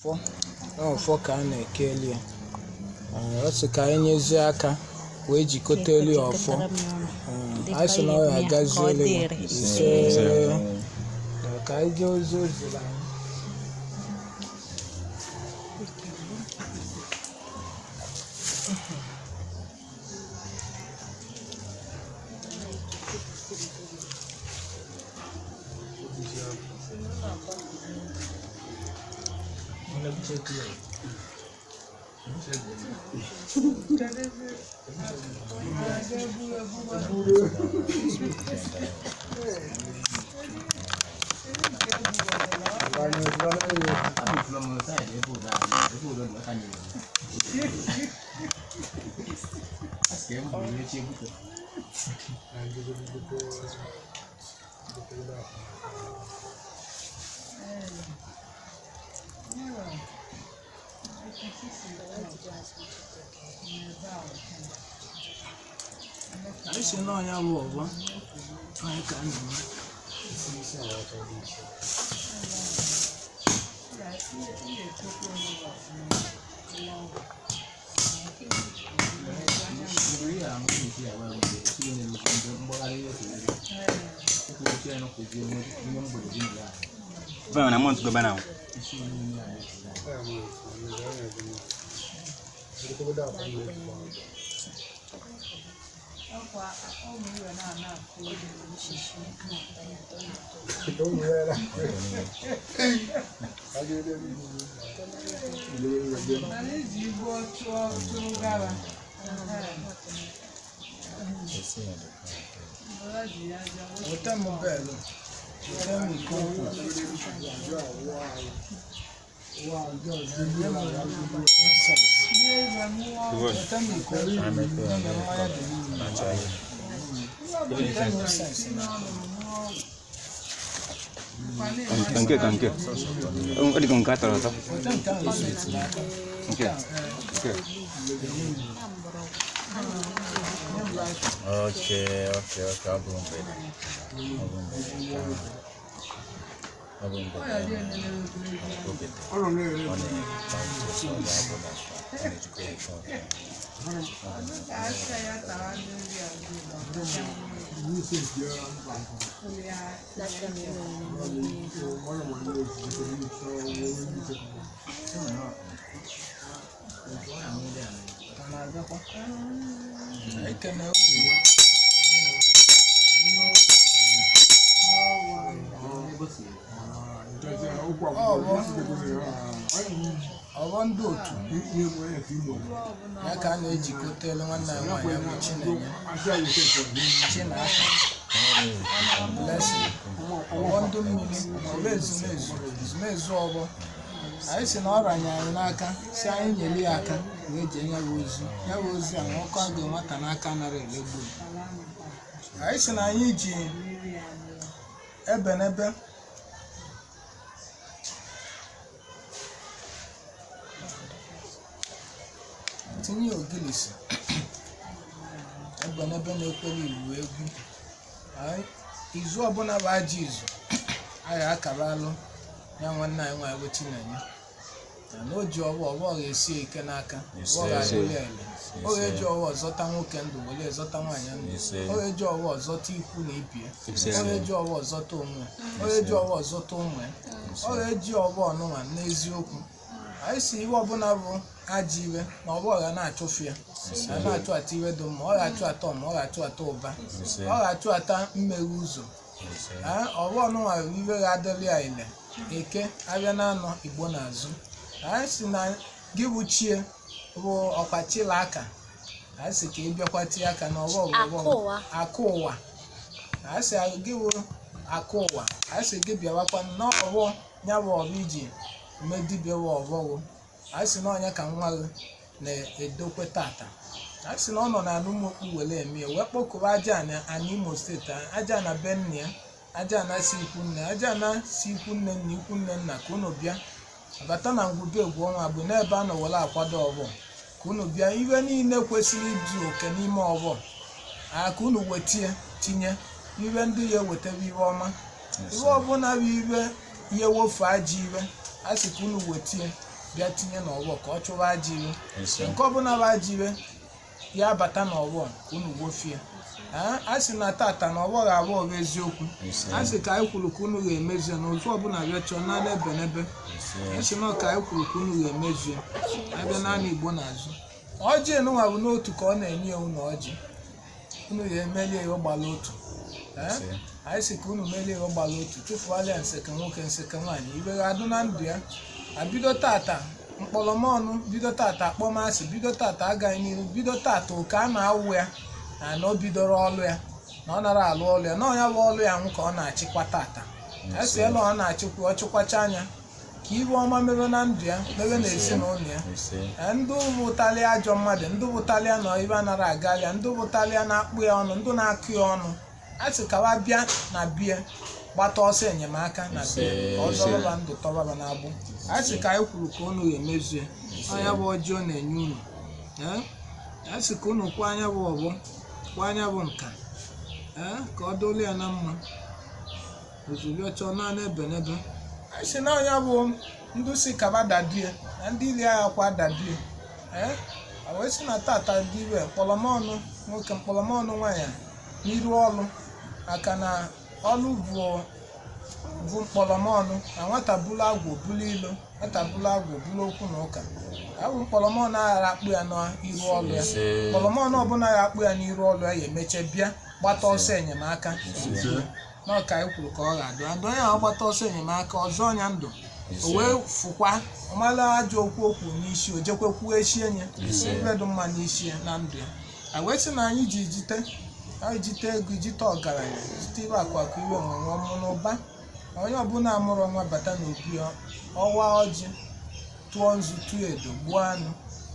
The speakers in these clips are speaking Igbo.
Ọfọ ka a na-ekeli ya. Ọ sị ka anyị nyezie aka wee jikọta elu ya ọfọ. Anyị sị na ọ ya agazielu ya. Ise. Ka anyị jee ozi o ziri anyị. Anyị si na ọnya bụ ọgbọ anyị ka anyị na-eme. Bana na month go bana. Weta m belụ, weta m iko nkwụ. Incense. Weta m iko nkwụ na mmanya dị n'ime. Weta m incense na. Nke ka nke. Ọ dị ka nke atọrọ atọ. Weta nke ahụ isi n'aka. Nke. Nke. Okay. Ọ bụ mgbede. Ọ bụ mgbede. Ọ bụ mgbede. Obete. Ọ na-ekpa ntụ ọ ga-abụ na ọ na-ejikọ ofe ọka. Ọ na-abịakwa? Ekene unu. Ọgbọ ndị otu ya ka a na-ejikọta elu nwanne anyị nwaanyị ya bụ Chinenye, Chinasa Blessing. Ọgbọ ndị mmiri, ọgbọ ezumezu, ezumezu ọgbọ. Anyị si na ọ ranye anyị n'aka si anyị nyere ya aka wee jee ya bụ ozi, ya bụ ozi a na ọkụ agụ nwata n'aka nara elegbu ya. Anyị si na anyị ji ebenebe tinye ogilisi ebenebe na-ekwere iwu egwu. Izu ọbụla bụ ajọ izu anyị akara alụ ya nwanne anyị nwaanyị bụ Chinenye na o ji ọgbọ ọgbọ ga-esi ike n'aka, ọgbọ ga-adịrị ya ele. Ọ ga-eji ọgbọ zọta nwoke ndụ were zọta nwaanyị ndụ. Ọ ga-eji ọgbọ zọta ikwu na ibie. Ọ ga-eji ọgbọ zọta onwe ya. Ọ ga-eji ọgbọ zọta ụmụ ya. Ọ ga-eji ọgbọ ọnụnwa n'eziokwu. Anyị si iwe ọbụla bụ ajọ iwe na ọgbọ ga na-achụfu ya, ga na-achụ ata iwe dị mma. Ọ ga-achụ ata ọma, ọ ga-achụ ata ụba, ọ ga-achụ ata mmeghe ụzọ. Ọgbọ ọnụnwa bụ iwe ga-adịrị ya ile eke abịa na anọ igbo n'azụ. Anyị si na gị bụ chie bụ ọkpachila aka, anyị si ka ị bịakwa tie aka na ọgbọ ọgbọ akụ ụwa. Anyị si gị bụ akụ ụwa, anyị si gị bịawakwa n'ọgbọ ya bụ ọbụ iji mee dibịa bụ ọgbọgwụ. Anyị si na ọnya ka nwa gị na-edokwe tata. Anyị sị na ọ nọ na anụmokpu were eme ya, wee kpọkụba aja na ana Imo Steeti, aja na be nna ya, aja na si ikwu nne, aja na si ikwu nne na ikwu nne nna, ka unu bịa bata na ngwube egwu ọnwa bụ n'ebe a nọ were akwado ọgbọ, ka unu bịa iwe niile kwesịrị ịdị oke n'ime ọgbọ a, ka unu wetie tinye iwe ndị ya ewetebe iwe ọma, iwe ọbụla bụ iwe ya ewofu ajọ iwe. A sị ka unu wetie Bịa tinye n'ọgbọ ka ọ chụwa ajọ iwe. Nke ọbụla bụ ajọ iwe ya bata n'ọgbọ ka unu gbofie. A sị na tata na ọgbọ ga-abụ ọbụ eziokwu. A sị ka anyị kwuru ka unu ga-emezu na ụzọ ọbụla bịa chọọ naanị ebe n'ebe. A sị na ka anyị kwuru ka unu ga-emezu abịa naanị Igbo n'azụ. Ọjị enunwa bụ n'otu ka ọ na-enye ya unu ọjị. Unu ga-emeli ya ụgbala otu. Anyị sị ka unu melie ya ụgbala otu, chụfuala ya nseke nwoke nseke nwaanyị, iwe ga-adụ na ndụ ya. Abido tata mkpọrọmọnụ, bido tata akpọmasị, bido tata agaghị n'ihu, bido tata oke a na-awụ ya na o bidoro ọlụ ya na ọ nara alụ ọlụ ya na ọnya bụ ọlụ ya nwụ ka ọ na-achịkwa tata. Esi elu ọ na-achịkwa, ọ chịkwacha anya ka iwe ọma mebe na ndụ ya, mebe na ezinụlọ ya. Ndị bụtalịa ajọ mmadụ, ndị bụtalịa na ibe anara agalịa, ndị bụtalịa na-akpụ ya ọnụ, ndị na-akụ ya ọnụ, a sị ka wa bịa na bie gbata ọsọ enyemaka na bie ka ọ zọrọba ndụ tọbaba n'agbụ. A sị ka anyị kwuru ka unu ga-emezu ya. Ọnya bụ ọjọọ na-enye unu. A sị ka unu kwa anya bụ ọgbọ, kwa anya bụ nka, ka ọ dolu ya na mma ozugbo chọọ naanị ebe n'ebe. A sị na ọnya bụ ndị si kaba dadie na ndị ili agha kwa dadie. A wee sị na tata dị iwe mkpọrọmọnụ nwoke mkpọrọmọnụ nwaanyị n'iru ọlụ, maka na ọlụ bụ mkpọrọmọnụ na nwata bụrụ agwụ bụrụ ilo, nwata bụrụ agwụ bụrụ okwu na ụka. Abụ mkpọrọmọnụ aghara akpụ ya n'iru ọlụ ya. Mkpọrọmọnụ ọbụla ya akpụ ya n'iru ọlụ ya, ya emeche bịa gbata ọsọ enyemaka n'ọka anyị kwuru ka ọ ga-adụ adụ. Onye ahụ gbata ọsọ enyemaka ọzọ ọnya ndụ, o wee fụkwa ọmala ajọ okwu okwu n'isi, o jekwe kwuo echi enye ife dị mma n'isi ya na ndụ ya. A wee sị na anyị ji jite anyị jite ego, jite ọgaranya, jite ibe akụ akụ, iwe nwenwe ọmụ n'ụba. Onye ọbụla amụrụ nwa bata n'obi ọwa ọjị, tụọ nzu, tụọ edo, gbuo anụ,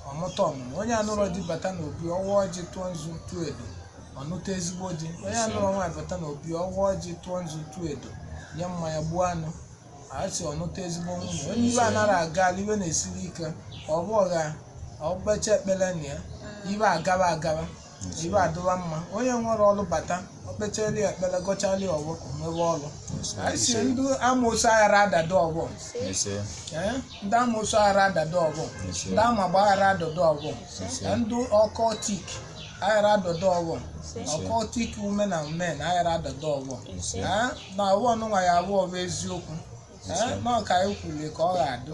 ọmụta ọmụmụ. Onye anụrọ di bata n'obi ọwa ọjị, tụọ nzu, tụọ edo, ọnụta ezigbo di. Onye anụrọ nwaanyị bata n'obi ọwa ọjị, tụọ nzu, tụọ edo, nye mmanya, gbuo anụ, a sị ọnụta ezigbo nwunye. Onye iwe anara aga, iwe na-esiri ike, ọ bụ ọgha ọgbecha ekpere na ya, iwe agaba agaba, iwe adịwa mma. Onye nwere ọlụ bata, okpechali ekpere, gọchali ọgbọ, nwebe ọlụ. Anyị si ndị amoosu aghara adado ọgbọ, ndị amoosu aghara adado ọgbọ, ndị amagba aghara adado ọgbọ, ndị ọkọtik aghara adado ọgbọ, ọkọtik women and men aghara adado ọgbọ. Na ọgbọ nụnwa ya abụọ bụ eziokwu na ọka anyị kwuru ka ọ ga-adụ.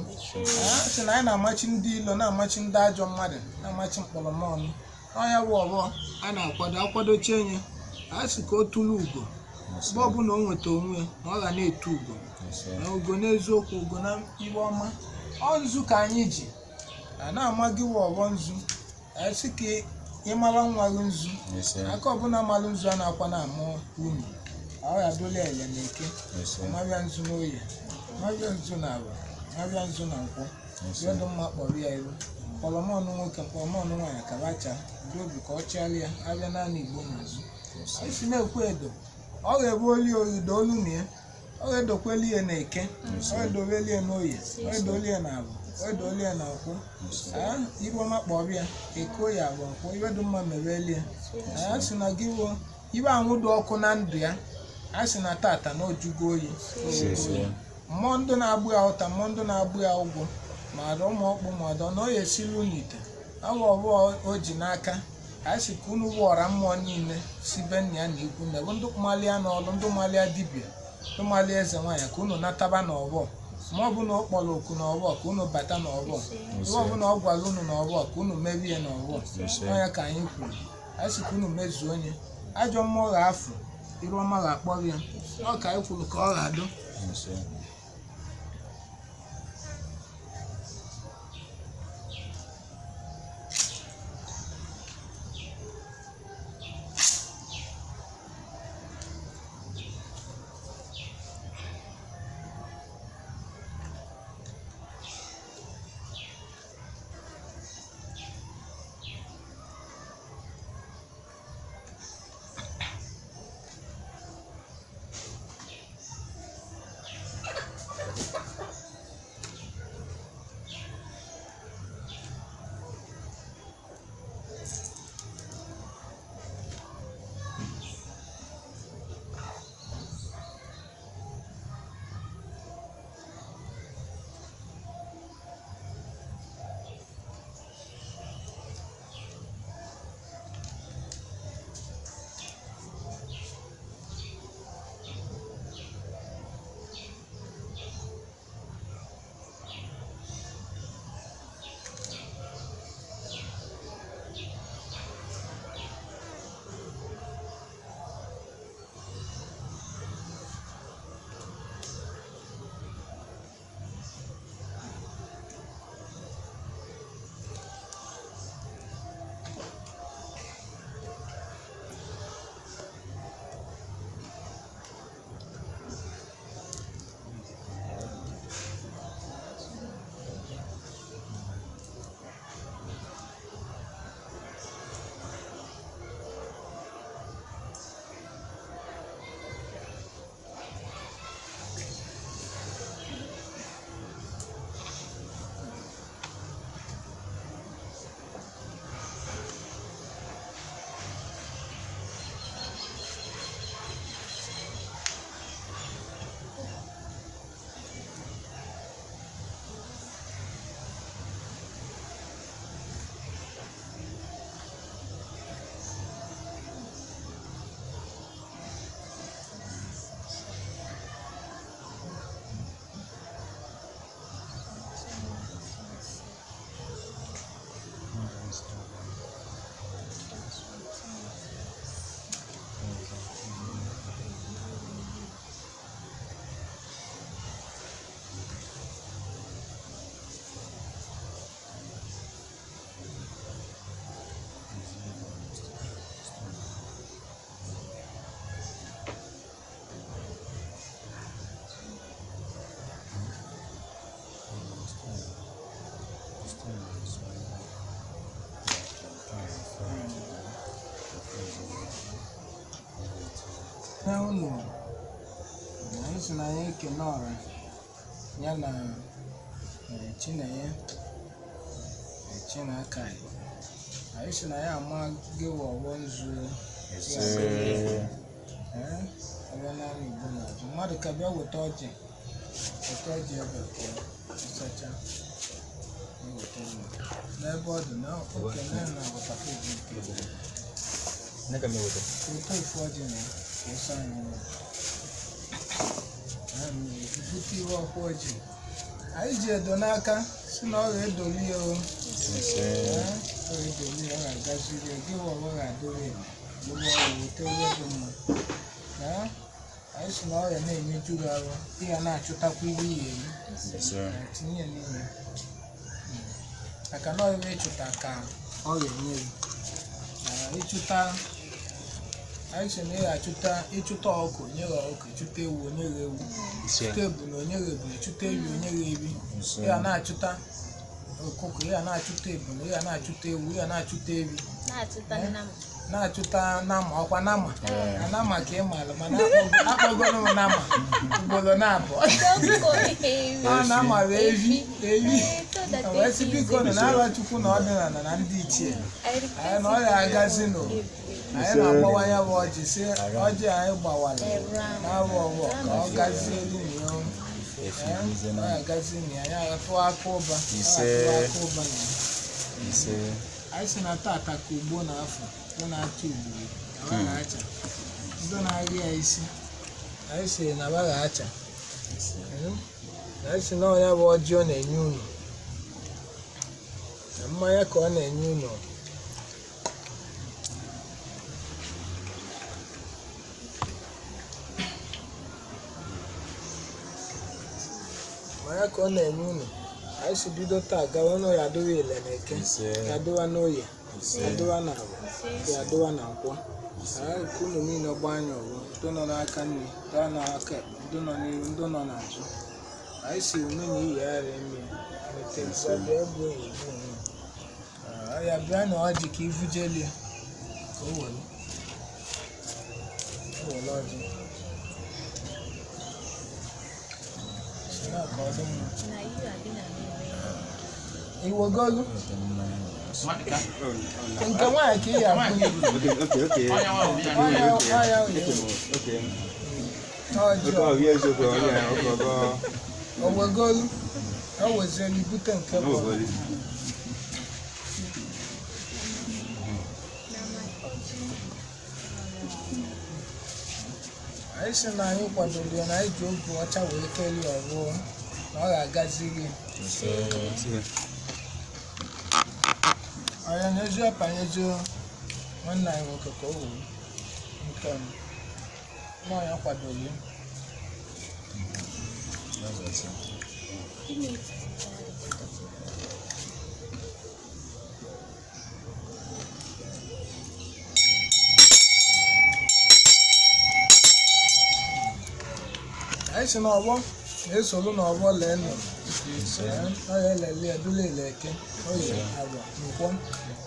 Sị na anyị na-amachi ndị ilo, na-amachi ndị ajọ mmadụ, na-amachi mkpọrọmọnụ. Ọnya bụ ọgbọ a na-akwado akwadochi enye. A sị ka o tụrụ ugo mgbe ọbụla o nweta onwe ya, na ọ ga na-etu ugo na ugo n'eziokwu, ugo na iwe ọma. Ọ nzu ka anyị ji a na-ama gị wụ ọgbọ nzu. A sị ka ịmara nwa gị nzu, aka ọbụla malụ nzu a na-akwa na-amụ unu ọ ya dola ele na eke, mabịa nzu n'oye, mabịa nzu na agba, mabịa nzu na nkwọ yọdụ mma kpọrọ ya iru. Mkpọrọmọnụ nwoke, mkpọrọmọnụ nwaanyị, kabacha ndị obi ka ọ chịalị ya abịa naanị Igbo n'azụ. Anyị si na-ekwu edo, ọ ga-ebu oli oyido olu na ya, ọ ga-edokweli ya na eke, ọ ga-edoweli ya n'oye, ọ ga-edoli ya na abụ, ọ ga-edoli ya na nkwụ. Iru ọma kpọrọ ya eko ya abụ nkwụ, iwe dị mma meweli ya. A sị na gị wuo ibe anwụ dị ọkụ na ndụ ya. A sị na tata na ojugo oyi. Mmụọ ndụ na-agbụ ya ụta, mmụọ ndụ na-agbụ ya ụgwọ, ma ada ụmụ ọkpụ, ma ọdọ na ọ ya esilu n'ite awa ọbụọ o ji n'aka. A sị ka unu wụọra mmụọ niile si be nna ya na ikwu nne bụ ndị malịa n'ọlụ, ndị malịa dibịa, ndị malịa eze nwaanyị, ka unu nataba n'ọgbọ. Ma ọ bụ na ọ kpọrọ oku n'ọgbọ, ka unu bata n'ọgbọ. Ihe ọbụla ọ gwara unu n'ọgbọ, ka unu merie n'ọgbọ. Ọnya ka anyị kwuru. A sị ka unu mezuo onye ajọ mmụọ ga-afụ, iru ọma ga-akpọrọ ya. Ọ ka anyị kwuru ka ọ ga-adụ. Na unu anyị sị na anyị ekene ọra ya na Chinenye Chinaka anyị. Anyị sị na ya ama gị wọwọ nzu ebe naanị Igbo na-azụ mmadụ ka bịa weta ọjị, weta ọjị ebe ka ịsacha weta mma n'ebe ọ dị na okene na wọtafoji nke weta ofu ọjị na ka ịsa anyị na bute iwe ọkwa ọjị anyị ji edo n'aka si na ọ ga-edoli ya o. Ọ ga-edoli ya, ọ ga-agaziri ya gị wọwọ ga-adịrị ya gbogbo ọrụ weta ihe dị mma. Anyị si na ọrịa na-emeju gị arụ, ị ga na-achụtakwa ihe iyi eri tinye ya n'ime maka na ọrịa ịchụta ka ọ ga-enye gị. Ịchụta anyị si na ị ga-achụta, ịchụta ọkụ onye gị ọkụ, ịchụta ewu onye gị ewu, ịchụta ebule onye gị ebule, ịchụta ewi onye gị ewi. Ị ga na-achụta ọkụkọ, ị ga na-achụta ebule, ị ga na-achụta ewu, ị ga na-achụta ewi, na-achụta nama, ọkwa nama na nama ka ị maara, mana akpọgoro m nama ugboro na-abụọ. Ọ nama bụ evi evi. Wee sị biko nụ na-arịọ Chukwu na ọdịnala na ndị ichie anyị na ọ ga-agazi nụ. Anyị na-agbawa ya bụ ọjị, si ọjị anyị gbawara na-arụ ọgbọ ka ọ gazie elu na ya, ọ ga-agazi na ya, ya tụọ aka ụba, tụọ aka ụba na ya. Anyị sị na tata ka ugbo na-afọ ndị na-achọ ugboro na ba ga-acha, ndị na-arị ya isi anyị sị na ba ga-acha. Anyị sị na ọ ya bụ ọjị ọ na-enye unu na mmanya ka ọ na-enye unu. Mmanya ka ọ na-enye unu. Anyị si bido taa gawa ụnụ ya adịwa ile na eke, ya adịwa n'oye, ya adịwa na agwa, ya adịwa na nkwọ. Anyị ka unu niile gbaa anya ọgbọ, ndị nọ n'aka nri, ndị nọ n'aka ekpe, ndị nọ n'ihu, ndị nọ n'azụ. Anyị si unu na iyi ara eme ya bịa na ọjị ka ivujelie ka o were o were ọjị si na ka ọ dị mma. Iwegolu nke nwaanyị ka ị ya akwụ. Okay. Ọya. Okay. Ọjị. Okay, ọ eziokwu, onye okay, ọ Owegolu o wezielu ibute nke bụ anyị sị na anyị kwadoro ya na anyị ji oge ọcha wee kelie ọrụ na ọ ga-agaziri ya. Ọya n'ezi ọpanyezi nwanne anyị nwoke ka o wuru nke m nọọ ya kwadoro ya. Anyị si n'ọgbọ na-esolu n'ọgbọ lee nụ ọ ya elele edula ele eke oye agwa nkwọ.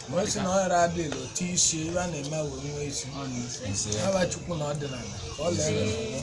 Ma ọ sị na ọ ghara adị ilo tie isi ebe a na-eme wee nwee isi aba Chukwu na ọdịnala ka ọ lee nụ n'ọgbọ.